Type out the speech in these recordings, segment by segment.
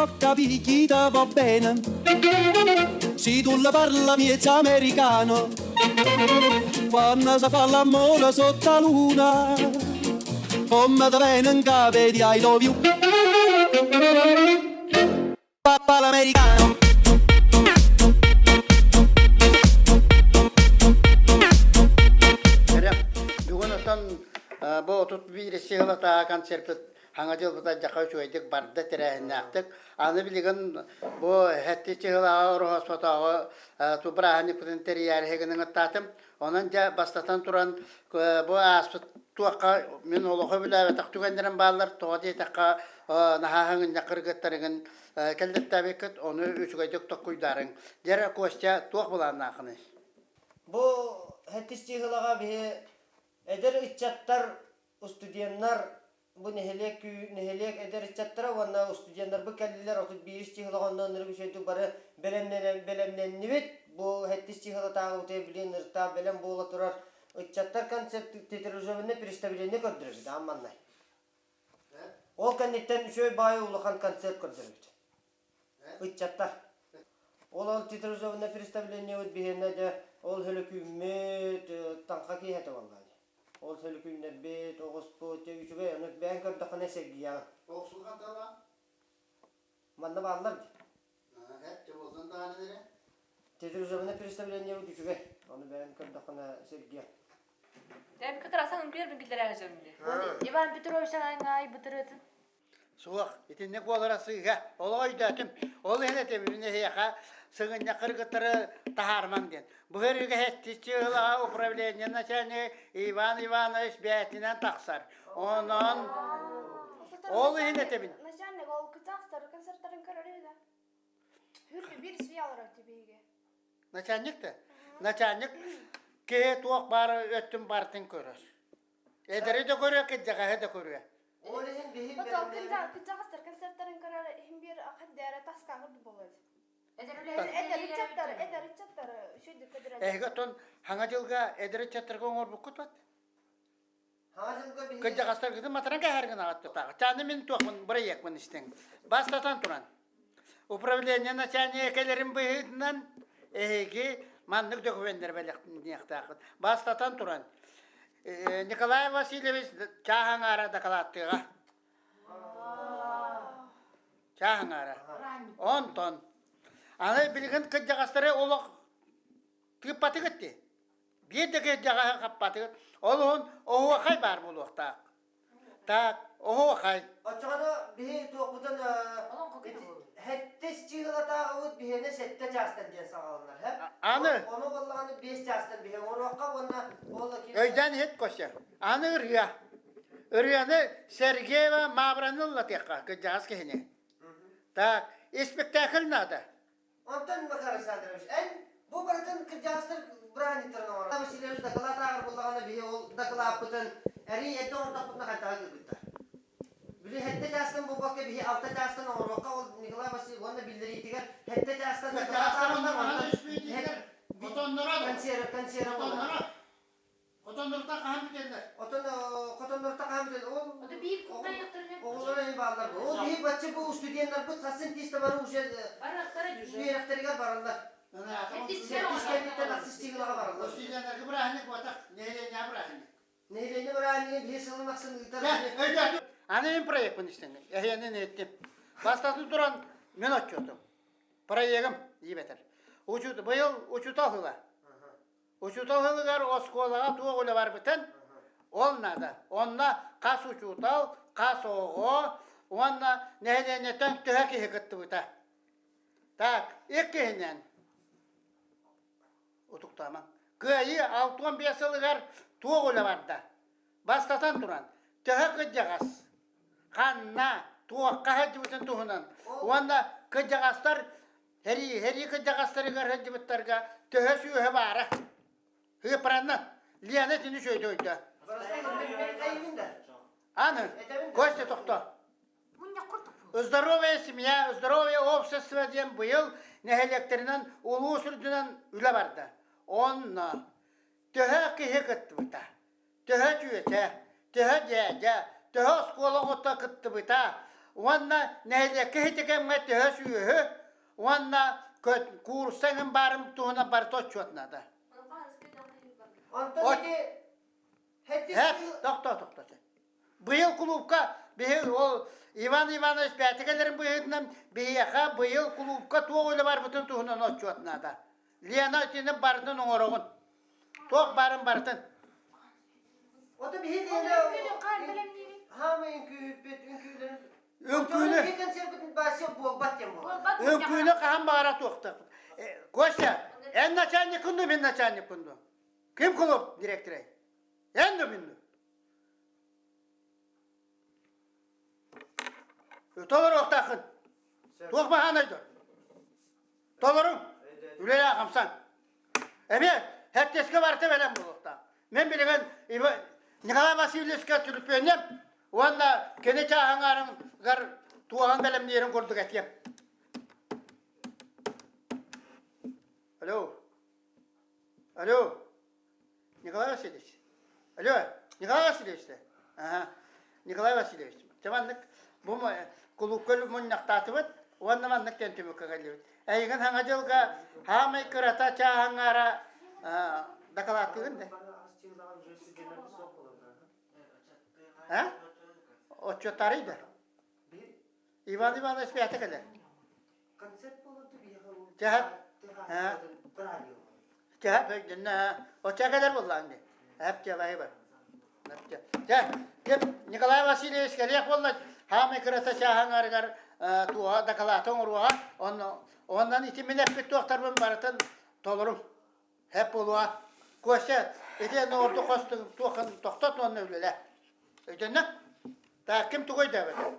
po' capì chi te vo' bene. Si tu le parla miez americano, quanno se fa l'ammore sotto 'a luna, comme te vene 'ncapa 'e di' I love you. Papà l'americano. Эрэ, бүгүн оттон бу 31 сыһылата концерпыт хаҥа дьылбыта дьаха үчүгэйдик барда тэрээһиннээхтик. Аны билигин бу хэттис чыһылааҕы Ороһоспотооҕу ту бырааһынньыкпытын тэрийээри гынан ыттаатым. Онон дьэ бастатан туран бу ааспыт туохха мин олоху билээбэтэх түгэннэрим бааллар. Тоҕо диэтэххэ наһаа хаҥынньах кыргыттарыгын кэллэттээбиккит, ону үчүгэйдик токкуйдаарыҥ. Дьэ Костя, туох былааннаахыный? Бу хэттис чыһылаҕа биһи эдэр ыччаттар, студеннар бу нэһилиэк нэһилиэк эдэр ыччаттара уонна студеннарбыт кэллилэр 31 чыһылаҕа онно ынырык үчүгэйдик бары бэлэмнэннибит. Бу хэттис чыһылатааҕы утуйа билиэн ырытаах бэлэм буола турар ыччаттар концерт театрализованное представление көрдөрөбүт аан маннай. Ол кэнниттэн үчүгэй баайы улахан концерт көрдөрөбүт. Ыччаттар. Ол ол театрализованное представлениебыт биһиэнэ дьэ ол хөлөкүүммүт таҥха киэһэтэ буолла. Ол сөлүкүүннэрбит, оҕуспут, дьэ үчүгэй, ону бэйэҥ көрдөххүнэ сэргийэҕин. Оҕусулҕан тала? Манна бааллар дии. Эт, буолсан даҕаны эрэ. Театрализованное представлениебыт үчүгэй. Ону бэйэҥ көрдөххүнэ сэргиэ. Эм как раз аңгыр билгилere hazırlandı. Иван Петрович аңай бытырытын. Суох, итинник буолара сыыһа. Олох өйдөөтүм. Ол иһин этэбин эһиэхэ сыгынньах кыргыттары таһаарымаҥ диэн. Бу өрүгэ сэттис управление начальник Иван Иванович бэйэтинэн тахсар. Онон ол иһин этэбин. Начальник ол кытаахтар концерттарын көрөр да. Хүрбү бир свиялар тибиге. Начальник да? Начальник киһи туох баар өттүн бартын көрөр. Эдэри да көрүө, кырдьаҕаһы да көрүө. Ол иһин биһи Потом кырдьаҕастар концерттарын көрөр иһин биир хаддара таска курдук болот. Эдэр ыччаттар, эдэр ыччаттар үчүгэй көдөрөр. Эһиги оттон хаҥа дьылга эдэр ыччаттарга оҥорбуккут бат? Хаҥа дьылга биһи Кырдьаҕастаргытын матаран кэһэргин аҕаттытааҕы. Чааны мин туохпун бырайыакпын истиҥ. Бастатан туран, управление начальнига кэлэрин быһыытынан эһиги маннык докумуоннары бэлэхтиэхтээххит. Бастатан туран, Николай Васильевич чаас аҥаара дакылааттыаҕа. Чаас аҥаара. Онтон аны билигин кырдьаҕастары олох тыыппатыгыт дии. Биир да кырдьаҕаһы хаппатыгыт. Ол уһун оһуохай баар буолуохтаах. Так, оһуохай. Оччоҕуна биһи туохпутун хэттис чыыһылатааҕыбыт биһиэнэ сэттэ чаастан диэн саҕаланар һэ? Аны Ону буоллаҕына биэс чаастан биһи оҥоруохха уонна ол өйдөөн иһит Костя. Аны ырыа. Ырыаны Сергеева Мавраны ыллатыахха, кырдьаҕас киһини. Так, испэктээкил наада. Онтон Макар Александрович, эн бу барытын кырдьаҕастар бырааһынньыктарын оҥорор. Васильевич дакылаат ааҕар буоллаҕына биһи ол дакылааппытын эрий эрдэ оҥордохпутуна хайдаҕа кыырбыттар. Били сэттэ чаастан буолбакка биһи алта чаастан оҥоруохха ол Николай Васильевич уонна биллэриитигэр сэттэ чаастан дакылаат ааҕаллар онтон Хотонноро консерва консерва хотонноро хотоннортон хаһан бүтэллэр? Отон хотоннортон хаһан бүтэллэр? Ол Ото биир куттайыктарына оҕолоро эми бааллар. Ол биһи бачча бу студеннарбыт сарсын тиистэ бары уже барыахтара уже. үөрэхтэригэр бараллар. Сэттис кэнниттэн ахсыс чыгылаҕа бараллар. Студеннарга бырааһынньык буотах, нэһилиэнньэҕэ бырааһынньык. Нэһилиэнньэ бырааһынньыгы биһи сылын ахсын ыытар. Өйдөөтүм. Аны мин проекпын истэҥҥин. Эһиэнин иһиттим. Бастатан туран мин отчуотум. Проегым диибэтэр. Учут, быйыл учуутал сыла. Учуутал сылыгар оскуолаҕа туох үлэ барбытын ол наада. Онно хас учуутал, хас оҕо уонна нэһилиэнньэттэн төһө киһи кыттыбыта. Так, иккиһинэн утуктаамаҥ. Кыайыы 65 сылыгар туох үлэ барда? Бастатан туран, төһө кырдьаҕас, ханна, туохха сылдьыбытын туһунан уонна кырдьаҕастар Һэрии, һэрии кырдьаҕастарыгар сылдьыбыттарга төһө сүөһү баара? Ыыппараннан. Лена итини үчүгэйдик өйдөө. Аны, Костя тохто. Здоровая семья, здоровое общество диэн быйыл нэһилиэктэринэн улуус үрдүнэн үлэ барда. Онно төһө киһи кыттыбыта, төһө чүөчэ, төһө дьээдьэ, төһө оскуола оҕото кыттыбыта, Уонна нэһилиэккэ ити кэмҥэ төһө сүөһү уонна куурусса эҥин баарын туһунан барыта отчуот наада. Онтон ити Һэп, тохтоо, тохтоо. Быйыл кулуупка биһи ол Иван Иванович бэйэтэ кэлэрин быһыытынан биһиэхэ быйыл кулуупка туох үлэ барбытын туһунан отчуот наада. Лена итини барытын оҥороҕун. Туох баарын барытын. Ото биһи диэне хаама үҥкүүппүт үҥкүүлэрин Үҥкүүнү концерпытын баася буолбат диэн буолар. Үҥкүүнү хаһан баҕара туохтах. Костя, эн начальниккын дуу, мин начальникпын дуу? Ким клуб директорай? Эн дуу, мин дуу? Толоруохтааххын. Туох баһаанай дуу? Толоруҥ. Үлэлээ хамсан. Эмиэ хэттиэскэ барыта бэлэм буолуохтаах. Мин билигин Николай Васильевичка түлүпүөннэм уонна кини чааһыҥаарыгар туоһан бэлэмниирин курдук этиэм. Алло. Алло. Николай Васильевич. Алло, Николай Васильевич да? Ага. Николай Васильевич, дьэ маннык бу кулуупка мунньахтаатыбыт уонна маннык диэн түмүккэ кэллибит. Эйигин саҥа дьылга хаамай кырата чааһаҥаара дакылааттыгын да? А? Отчуоттарый да? Иван Иванович бэйэтэ кэлэр. Чэ, Чэ, өйдөннө, оччо кэлэр буоллаҕыҥ дии. Эп дьэ бар. Чэ, ким Николай Васильевич кэлиэх буолла, хаамай кырата чааһаҥарыгар туоҕа дакылааты оҥоруоҕа, оннан ити мин эппит туохтарбын барытын толорум. Хэп буолуоҕа. Костя, ити ордук хос туоххун тохтот уонна үлэлээ. Өйдөннө? Так, ким тугу өйдөөбөтө?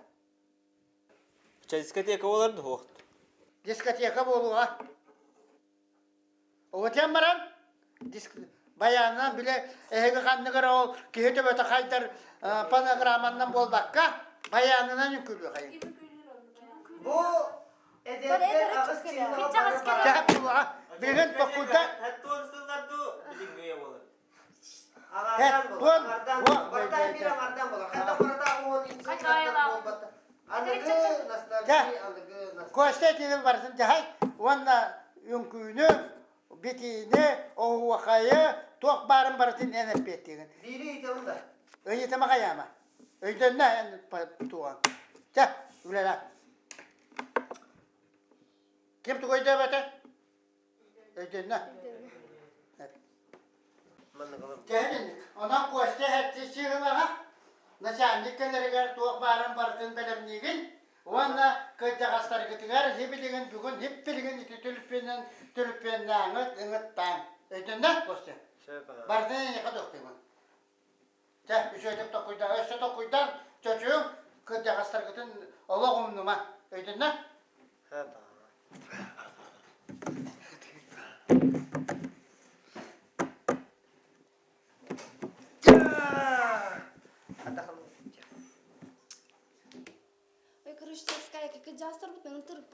Чэ, дискотека буолар дуо? Дискотека буолуоҕа. Отен баран баянынан бile эһиги ханныгар ол киһи төбөтө хайдар панограмманнан буолбакка баянынан үҥкүүлүөхайын. Бу эдэрдэр аҕыс чыһыла буолуоҕа. Билигин токкуйда Аҥардан буолар. Аҥардан Барытаан биир аҥардан буолар. Хайдах барыта уон буолбата. Аныгы ностальгия, аныгы Костя этиини барытын дьаһай уонна үҥкүүнү, битиини, оһуохайы туох баарын барытын эн эппиэттиигин. Биири ыйытабын да. Ыйытыма хайаама. Өйдөннө эн туоҕаҥ. Чэ, үлэлээ. Ким тугу өйдөөбөтө? Өйдөннө. Кэһин онон Костя Хэтти-Сыылаҕа начальник кэлэригэр туох баарын барытын бэлэмниигин уонна кырдьаҕастаргытыгар һибилигин бүгүн һиппилигин ити түлүппүөннэн түлүппүөннээҥҥит ыҥыттааҥ. Өйдөннө, Костя? Барытын эйиэхэ туохтуйбун. Чэ, үчүгэйдик толкуйдан, өссө толкуйдан, чочуйуҥ, кырдьаҕастаргытын олох умнума. Өйдөннө? Ой, короче, скайка жастарбытын ытырып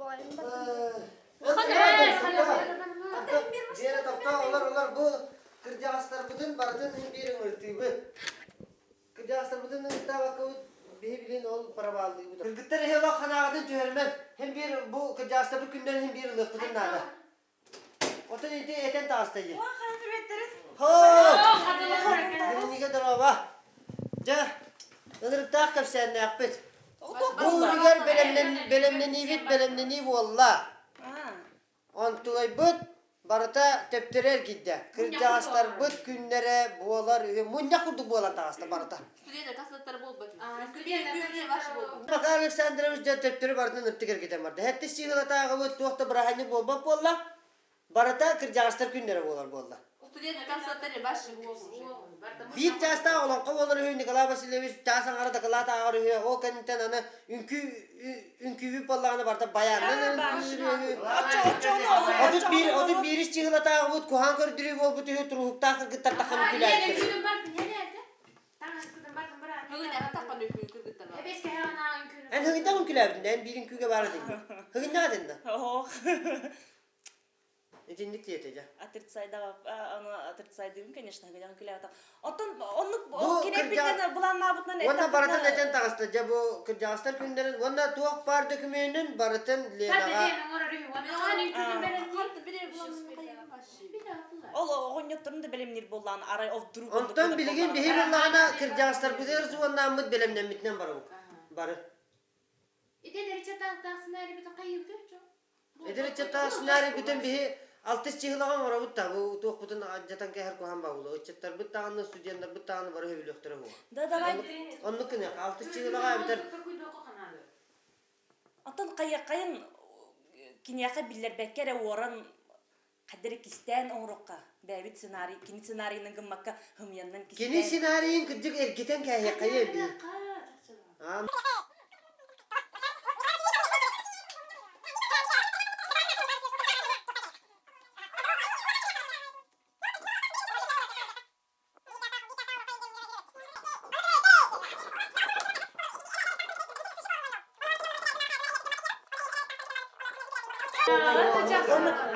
Вера тохтоо, олор олор бу кырдьаҕастарбытын барытын биир ыҥыртыыбыт. Кырдьаҕастарбытын ыҥыртаабаккабыт биһи билин ол проваллыыбыт. Кыргыттар иһи олох ханаҕытын түһэрмэн, һин биир бу кырдьаҕастарбыт күннэрин һин биир ылыахпытын наада. Отон ити этэн таҕыста дии. Хоо! Билинигэ дороба. Дьэ, ынырыктаах кэпсээннээхпит. Бу үлүгэр бэлэмнэниибит бэлэмнэнии буолла. Онтугайбыт барыта төптөрө эргийдэ. Кырдьаҕастарбыт күннэрэ буолар үһү. Мунньах курдук буолан таҕыста барыта. Макар Александрович дьэ төттөрү барытын ытык эргитэн барда. Хэттис сыылатааҕыбыт туох да бырааһынньык буолбат буолла. Барыта кырдьаҕастар күннэрэ буолар буолла. Биир чаастаах олоҥхо буолар үһү Николай Васильевич чаас аҥара дакылаат ааҕар үһү. Ол кэнниттэн аны үҥкүү үҥкүүбүт буоллаҕына барыта баянынан үҥкүүлүүр үһү. 31 31 чыһылатааҕыбыт куһаан көрдөрүү буолбут үһү туруһуктаах кыргыттар таххан үҥкүүлээбиттэр. Эн һыгынньах үҥкүүлээбитин эн биир үҥкүүгэ баар этиҥ. Һыгынньах этин да? Итинник диэтэ дьэ. Отрицайдава, аны отрицайдыыбын, конечно, гынан күлэҕэ. Оттон оннук кинэппитинэн былааннаабытынан Уонна барытын этэн таҕыста. Дьэ бу кырдьаҕастар күннэрин уонна туох баар дөкүмүөнүн барытын Ленаҕа Ол оҕонньотторун да бэлэмниир буоллаҕына арай ол вдруг Онтон билигин биһи буллаҕына кырдьаҕастарбытыгар суоннааммыт бэлэмнэммитинэн барабыт. Бары. Эдэр ыччаттаах сценарийбытын биһи алтыс чыһылаҕа оҥоробут да бу туохпутун алдьатан кэһэр куһаҕан баҕылы ыччаттарбыт даҕаны студеннарбыт даҕаны бары сөбүлүөхтэрэ буолуо. Да давай Оннук гыныахха алтыс чыһылаҕа эбэтэр Оттон хайыаххайын киниэхэ биллэрбэккэ эрэ уоран хайдары кистээн оҥоруохха бэйэбит сценарий кини сценарийынан гыммакка хымыйаннан кистээн Кини сценарийын кырдьык эргитэн кээһиэххэйэ эбии.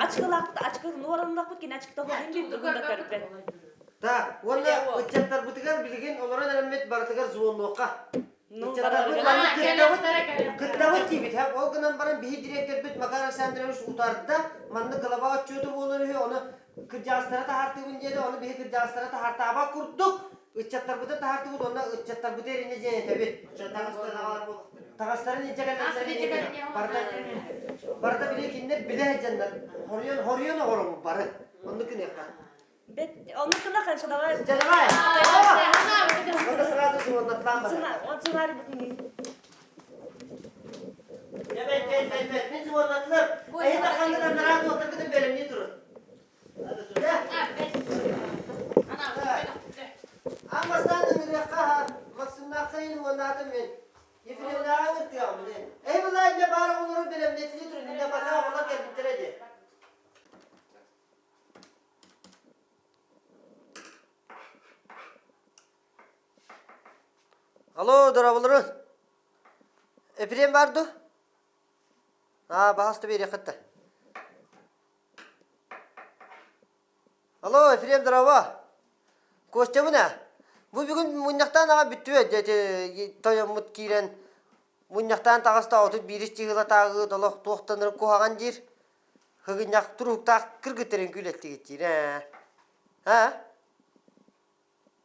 Ачкылаахпыт ачкы нуораннахпыт кини ачкыта хоһун биир тугун да көрбөт. Так, уонна ыччаттарбытыгар билигин олорон эрэммит барытыгар звоннуохха. Ыччаттарбыт маннык кыттабыт, кыттабыт диибит, ол гынан баран биһи дириэктэрбит Макар Александрович утарда, маннык глава отчуоту буолар үһү, ону кырдьаҕастара таһаартыыбын диэтэ, ону биһи кырдьаҕастара таһаартаабат курдук ыччаттарбытын таһаартыбыт уонна ыччаттарбыты эринэ диэн этэбит. Таҕастарын илдьэ кэлэллэрин барыта барыта били кинилэр билэ сылдьаннар хоруйан хоруйан оҕоробут бары. Оннук гыныахха. Бэт оннук гына конечно давай. Дьэ давай. Онно сразу звоннатлаан барар. Он сценарий бутун. Дьэ бэт бэт бэт бэт мин звоннатлар. Эһи тахханнар анараа туохтаргытын бэлэмнии турун. Аан бастаан ыҥырыахха Максимнааххайын уоннаатым мин. Ефремнааҕы ыҥыртыаҕым мин. Эй былаа иннэ баар оҕолору бэлэмнэтилии турун, иннэ пока оҕолор кэлбиттэрэ дии. Алло, дорооболорун. Ефрем бар ду? Аа, баһаста биэриэххит да. Алло, Ефрем, здорово. Костябын ээ. Бу бүгүн мунньахтаан аҕа бүттүбэт дьэ тойоммут киирэн мунньахтаан таҕыста 31 чыһыла толох туохтаныр куһаҕан диир. Хыгынньах туруктаах кыргыттарын күлэттигит диир ээ. Аа?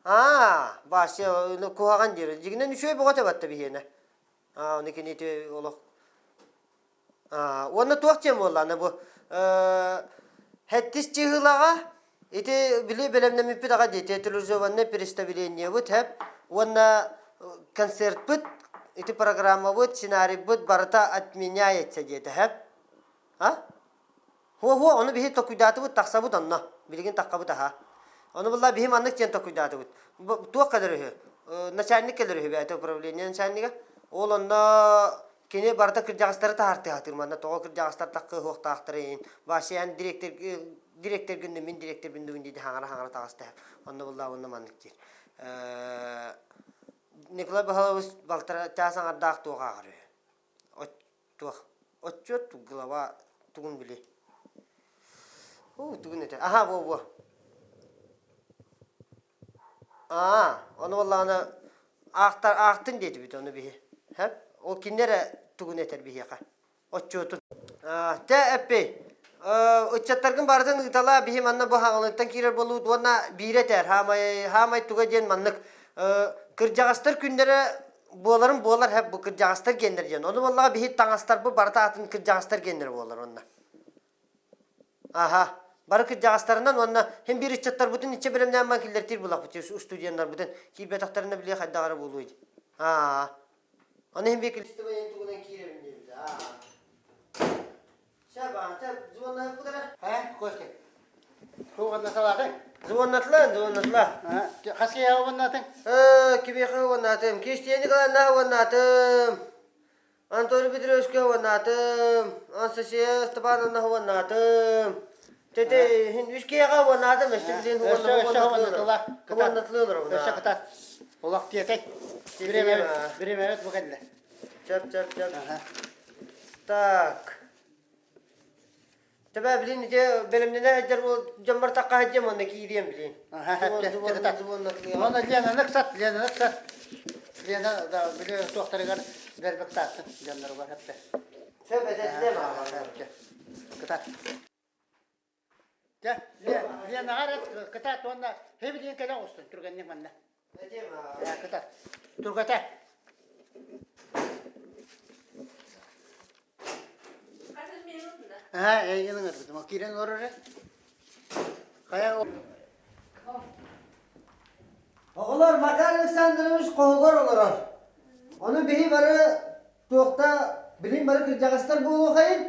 Аа, Вася куһаҕан диир. Дьигинэн үчүгэй бөҕө батта биһиэнэ. Аа, оны кини олох Уонна туох диэн буолла аны бу сэттис чыһыылаҕа ити били бэлэмнэммиппит аҕа дии театрализованное представлениебыт хэп уонна концертпыт ити программабыт сценарийбыт барыта отменяется диэтэ хэп а хуо-хуо ону биһи токуйдаатыбыт тахсабыт онно билигин таххабыт аха ону булла биһи маннык диэн токуйдаатыбыт туох кэлэр үһү начальник кэлэр үһү бэйэтэ управление начальнига ол онно Кини барыта кырдьаҕастары таһаартыы сатыыр манна тоҕо кырдьаҕастар таххыһыахтаахтарын Вася эн директор директоргын да мин директорбын дугун дии хаҥара-хаҥара таҕыста онно буллаа уонна маннык диир Николай Баһылович балтара чаас аҥардаах туох ааҕар үһү туох отчуот глава тугун били тугун этэ аха во во Аа, ону буоллаҕына аахтар аахтын диэтибит ону биһи. Һэ? Ол кинилэр эрэ тугун этэр биһиэхэ. Отчуотун. Аа, тэ эппий. Ыччаттаргын барытын ыыталаа биһи манна бу хаҥалыттан киирэр буолуут уонна биирэ этэр хаамай хаамай туга диэн маннык кырдьаҕастар күннэрэ буоларын буолар һэ бу кырдьаҕастар гиэннэр диэн. Ону буоллаҕа биһи таҥастарбыт барыта атын кырдьаҕастар гиэннэрэ буолар онно. Аха. Бары кырдьаҕастарынан уонна һин биир ыччаттарбытын иччэ бэлэмнээн баран киллэртиир булахпыт студеннарбытын киирбэтэхтэринэ били хайдах эрэ буолуой дии. Аа. Аны һин биир килистибэйин тугунан киирэбин диэбитэ. Аа. Сэ баата звоннаһыппыт эрэ. Э, Костя. Туох салаатыҥ? Звоннатла, звоннатла. Хас киһиэхэ уоннаатыҥ? Э, кимиэхэ уоннаатым? Кристиане Николаевна уоннаатым. Анатолий Петровичка уоннаатым, Анастасия Степановна уоннаатым. Тете иһин үс киһиэхэ уоннаатым, өссө билин уоннатылар. Уоннатылар Өссө кытат. Олох тиэтэй. Бириэмэбит бу кэллэ. Чап, чап, чап. Так. Төбө билин ити бэлэмнэнэ сылдьар дьоммор тахха сылдьыам уонна киириэм билин. Уонна Ленаны ыксат, Ленаны ыксат. Лена да били туохтарыгар бэрбек тааттын дьонноругар эптэ. Сөп этэтинэ баҕар. Кытаат. Дьэ, Ленаҕа кытаат уонна хэбилиин кэлэ оҕустун түргэнник манна. Кытаат. Тургата. Аа, эйигин ыҥырбытым. Киирэн олорор эрэ. Хайа Оҕолор, Макар Александрович хоһугар олорор. Ону биһи бары туохта билин бары кырдьаҕастар буолуохайын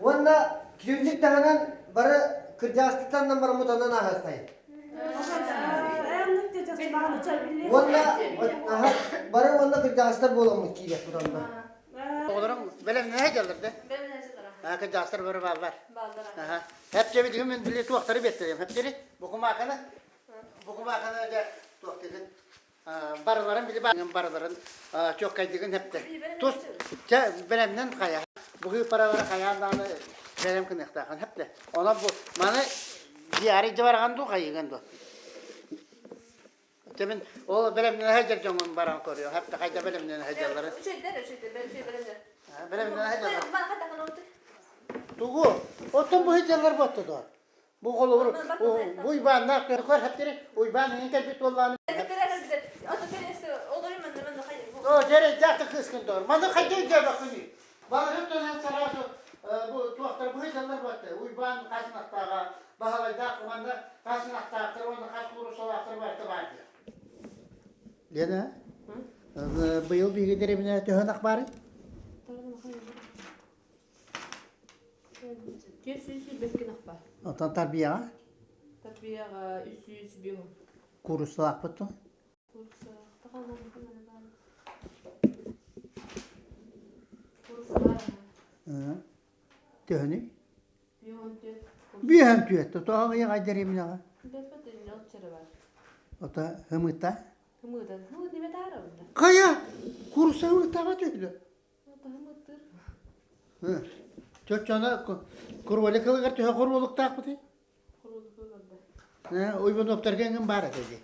уонна күннүк таһынан бары кырдьаҕастыттан бараммытынан ааһыахтайын. Уонна бары уонна кырдьаҕастар буоламмыт киириэхпит онно. Оҕолорум бэлэмнэһэ дьаллар да? Бэлэмнэһэ Кырдьаҕастар бары бааллар. Бааллар. Хэпчэбит мен били туохтары беттерем. Хэпчери букумааканы букумааканы да туохтыгын барыларын били барыларын чоккайдыгын хэпте. Тус чэ бэлэмнен хая. Бугы паралары хаян дааны бэлэм кыныахтаахан хэпте. Онон бу маны диари дьабарган ду хайыган ду. Дьэ мин ол бэлэмнэнэ сылдьар дьоҥҥун баран көрүөм. Хапта хайда бэлэмнэнэ сылдьалларын. Үчүгэйдэр, үчүгэйдэр, бэлэмнэнэ. Бэлэмнэнэ сылдьаллар. Тугу? Оттон бу сылдьаллар буотта дуо? Бу холобур бу Уйбааннаах көр хэптери Уйбаан иҥин кэлбит буоллааны. О, дьэрэ дьаата кыыскын доор. Маны хайда өйдөөбөккүнүй? Балыгын төнөн сразу бу туохтар быһый дьаллар буотта. Уйбаан хас ынахтааҕа, Баһылайдаах манна хас ынахтаахтар уонна хас кууруссалаахтар барыта баар диэн. Лена, быйыл биһиги дэриэбинэ төһө ынах баарый? 422 ынах баар. Оттон тарбияҕа? Тарбияҕа 305. Кууруссалаахпыт дуо? Төһөнүй? Биэһэн түөт. Тоҕо ыйаҕай дэриэбинэҕэ? Ото һымыта? Хайа? Курса һымытаҕа түһдө. Чоччоно кролик ылыгар төһө хоруолуктаахпытый? Уйбунуоптарга эҥин баар этэ дии.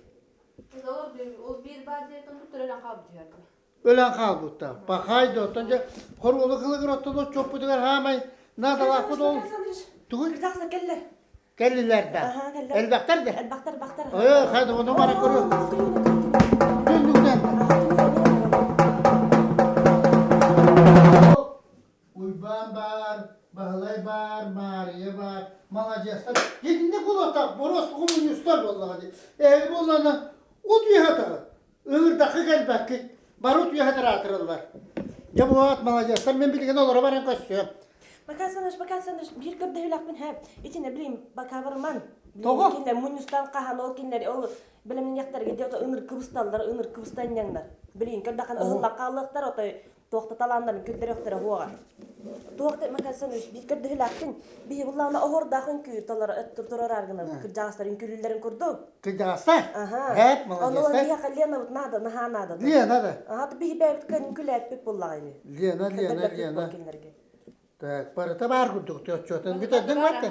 Өлөн хаалбыттар. Пахай да оттон дьэ хоруолу кылыгыр оттон отчуоппутугар хаамай наадалаахпыт ол тугуй? Кэллэр. Кэллилэр да. Элбэхтэр да. Элбэхтэр, элбэхтэр. Ой, хайда ону бара көрү. Түннүктэн. Уйбаан баар, Баһылай баар, Маарыйа баар, маладьыастар. Итинник булуохтаах, боруос хомуньуустар буоллаҕа дии. Эһиги буоллаҕына от үөһэ атаҕыт, ыҥырдахха кэлбэккит, бары от үөһэ аатыраллар. Дьэ буолаат, маладьыастар, мин билигин олоро баран көрсүөм. Макар Александрович, Макар Александрович, биир көрдөһүүлээхпин һэ. Итинэ билим, бака барыман. Тоҕо? Кинилэр мунньустан хаһан ол кинилэр ол бэлэмнэниэхтэргэ диэт ыныр кыбысталлар, ыныр кыбыстанньаҥнар. Билин көрдөххүнэ ыһыллан хаалыахтар, отой Туох да талааннарын көрдөрүөхтэрэ суоҕа. Туох да Макар Александрович биир көрдөһүүлээхпин. Биһи буллаҕына оһуордаах үҥкүү толоро турар гына кырдьаҕастар үҥкүүлүүллэрин курдук. Кырдьаҕастар? Аха. Эп, Ону молодецтар. биһиэхэ Ленабыт наада, наһаа наада. Лена да. Аха, биһи бэйэбит кыан үҥкүүлээппит буллаҕа ини. Лена, Лена, Көрдөрбөппүт Лена. буол кинилэргэ. Так, барыта баар курдук отчуотун бүтэрдиҥ барта.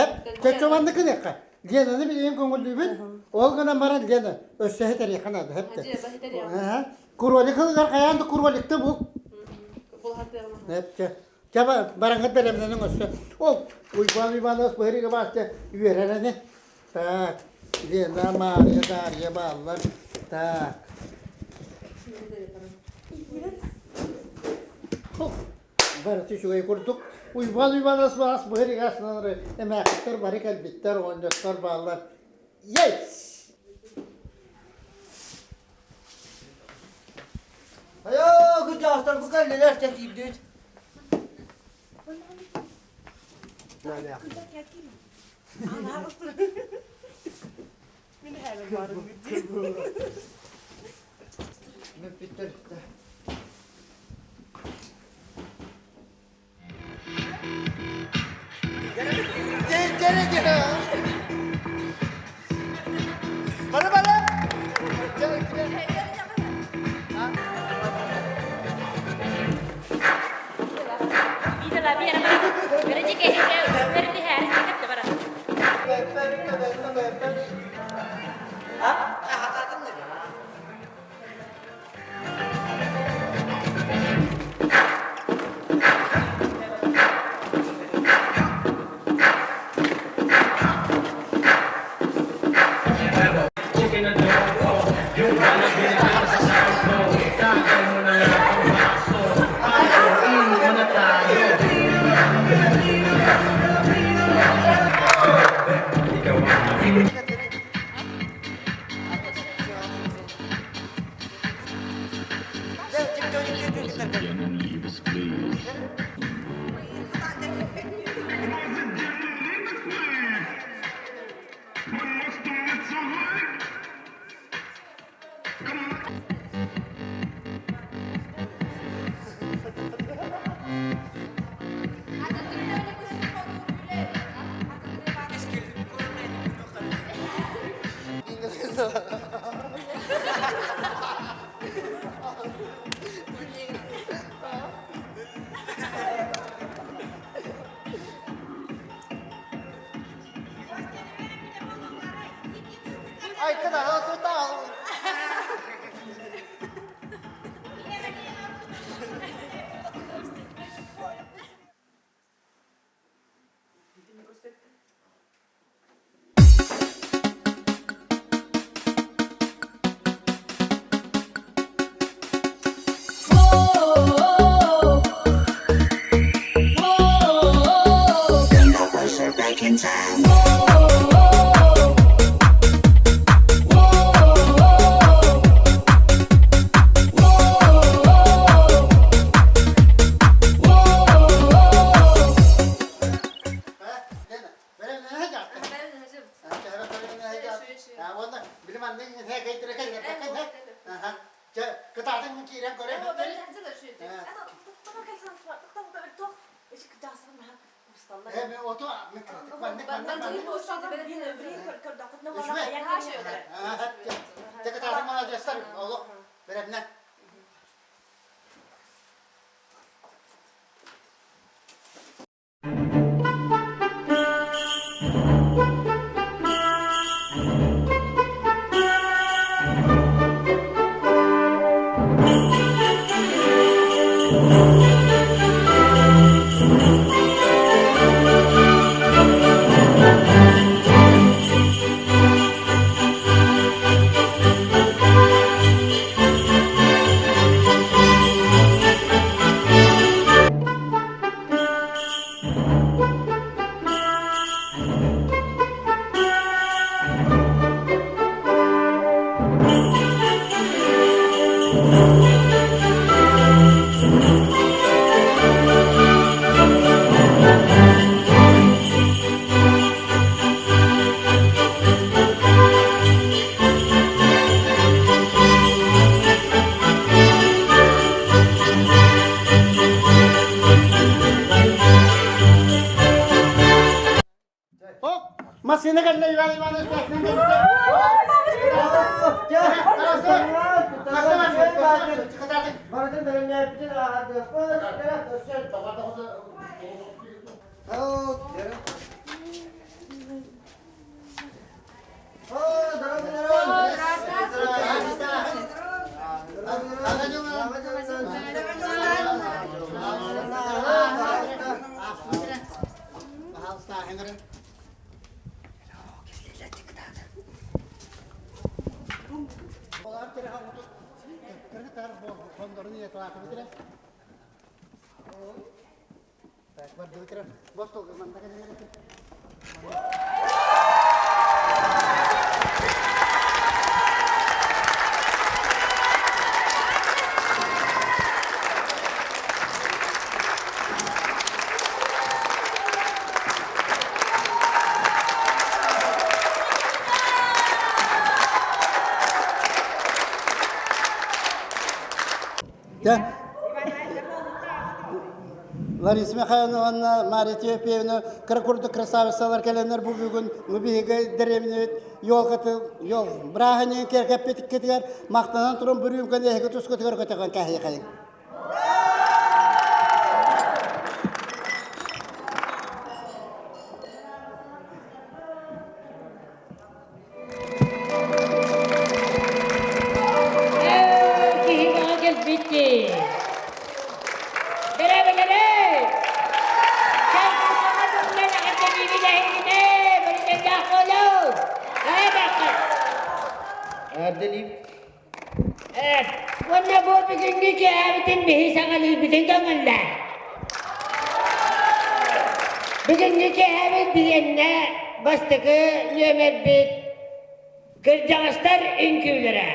Эп, чөччө маннык гыныахха. Ленаны билигин көҥүллүүбүн. Ол гынан баран Лена өссө иһитэриэххэ наада, эптэ. Кролик ылыгар хайаан да кроликты бул. Эптэ. Чэ бараҥҥыт бэлэмнэниҥ өссө. Ол Уйбаан Уйбаанабыс быһырыга баасты үөрэр ини. Так, Лена, Мария, Дарья бааллар. Так. Барыта үчүгэй курдук. Уйбаан Уйбаанабыс баас быһырыга асынан эмээхситтэр бары кэлбиттэр, оҕонньоттор бааллар. Есть! Айоо, кырдьаҕастар бу кэллилэр, чэ киирдибит. Бүппүттэр. Бары бары! Массыына кэллэ Иван Иванович массыына кэллэ. Барытын бэлэмнээбитин ааһардыахпыт. Көрсөн. Лариса Михайловна, Мария Тимофеевна кыра курдук красавицалар кэлэннэр бу бүгүн бу биһиги дэриэбинэбит елкаты ел бырааһынньыгын киэргэппиткитигэр махтанан туран бүрүүмкэн эһиги тускутугар көтөҕөн кэһиэхэйиҥ. Киһи баҕа кэлбит дии. Бэрэбэлэрэ! Кэлбит саҥа дьылынан эҕэрдэлиибин эһигини, бэрикэллээх буолуҥ! Ээ, бахха! Эҕэрдэлиим. Ээ, уонна бу бүгүҥҥү киэһэбитин биһи саҥалыырбытын көҥүллээ. Бүгүҥҥү киэһэбит биһиэннэ бастакы нүөмэрбит Кырдьаҕастар үҥкүүлэрэ.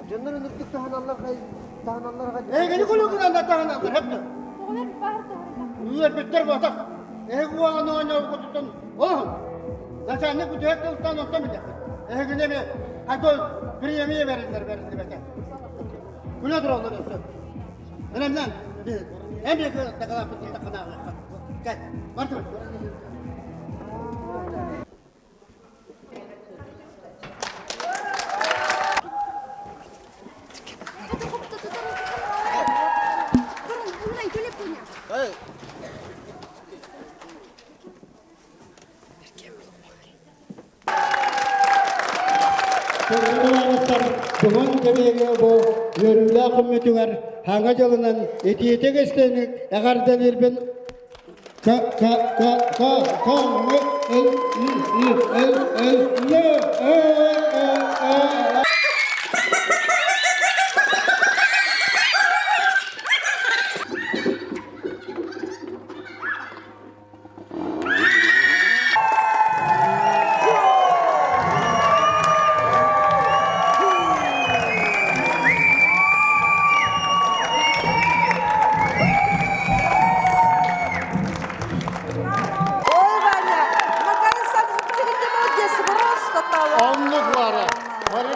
Дьоннор ынырдык таһыналлар таһыналлар Эһигини кулугунан да таһыналлар хэптэ. Оҕолор баар таһырда. Үөрбүттэр буотах. Эһиги уоҕан оонньообуккутуттан олоһун. Начальник бүтүһэк тылтан онтон билэххит. Эһигини эми хайдах премия бериллэр бериллибэтэ. Күлэ тураллар өссө. Бэлэмнэн. Эн биэки дакылааппытын такканааҕыахха. Кэл, бар тур. Бүгүн кэбиһигэ бу үөрүүлээх күммүтүгэр хаҥа дьылынан итиитик истиҥник эҕэрдэлиирбин К К К К К М Л И И Л Л Л Э Э Э. Ой, Ваня, Макар Александрович, ты молодец, просто талант. Оннук баара. Бары.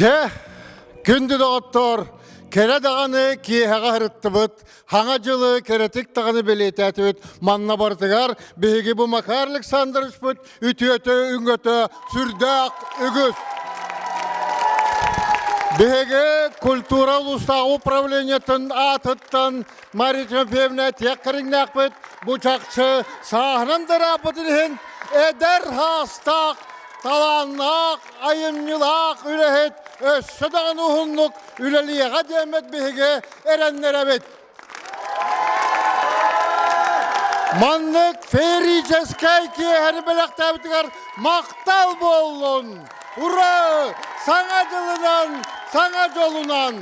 Дьэ, күндү доҕоттоор, кэрэ даҕаны киэһэҕэ сырыттыбыт, хаҥа дьылы кэрэтик даҕаны бэлиэтээтибит. Манна барытыгар биһиги бу Макар Александровичпыт үтүөтэ үҥөтө сүрдээх үгүс. Биһиги культура улуустааҕы управлениетын аатыттан Мария Тимофеевна тиэх кэриҥнээхпит бу чахчы сааһынан дарааппытын иһин эдэр хаастаах талааннаах, айымньылаах үлэһит өссө даҕаны уһуннук үлэлиэҕэ диэммит биһиги эрэннэрэбит. Маннык феерическэй киэһэни бэлэхтээбитигэр махтал буоллун! Ура! Саҥа дьылынан, саҥа дьолунан!